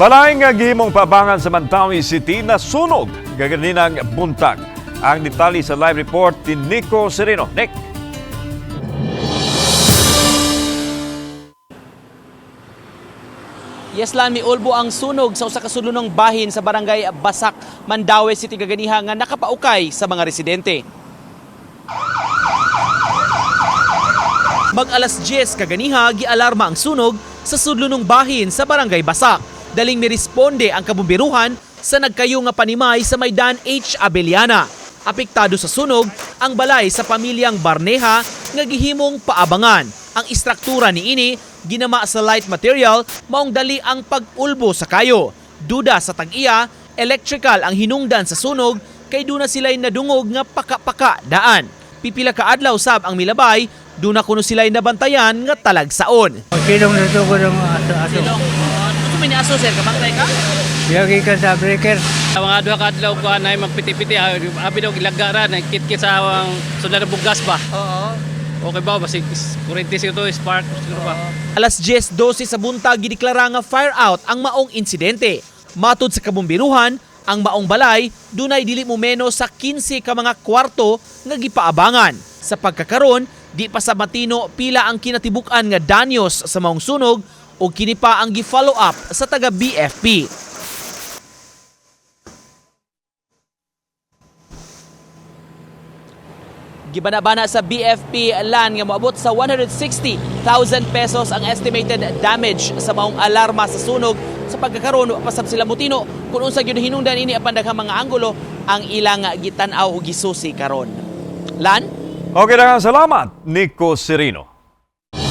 Balay nga gihimong paabangan sa Mandaue City nasunog kaganinang buntag. Ang detalye sa live report ni Nico Sereno. Nick. Yes, Lan, miulbo ang sunog sa usa ka sudlonong bahin sa barangay Basak, Mandaue City kaganiha nga nakapaukay sa mga residente. Mag alas 10 kaganiha gialarma ang sunog sa sudlonong bahin sa barangay Basak. Daling miresponde ang kabumbiruhan sa nagkayo nga panimay sa Maydan H. Abellana. Apektado sa sunog ang balay sa pamilyang Barneha nga gihimong paabangan. Ang istruktura niini ginama sa light material, maong dali ang pag-ulbo sa kayo. Duda sa tag-iya, electrical ang hinungdan sa sunog kay duna sila'y nadungog nga paka-paka daan. Pipila ka adlaw sab ang milabay, duna kuno sila'y nabantayan nga talagsaon. Silong na ko ng aso-aso. Ano may aso, sir? Kamantay ka? Yagi ka sa breaker. Sa mga duha ka adlaw ko anay magpiti-piti, abi daw gilagaran, nagkit-kit sa awang sudan ng bugas ba. Oo. Okay ba basig kuryente siguro to, spark siguro ba. Alas 10:12 sa buntag gideklara nga fire out ang maong insidente. Matod sa kabumbiruhan, ang maong balay dunay dili mo menos sa 15 ka mga kwarto nga gipaabangan. Sa pagkakaron, di pa sa matino pila ang kinatibuk-an nga danyos sa maong sunog o kini pa ang gi-follow up sa taga BFP. Gibana-bana sa BFP LAN nga moabot sa 160,000 pesos ang estimated damage sa maong alarma sa sunog. Sa pagkakaroon wa pa sab sila mutino kung unsa gyud hinungdan ini apan daghang mga anggulo ang ilang gitan-aw o gisusi karon. Lan? Okay na, salamat, Nico Sereno.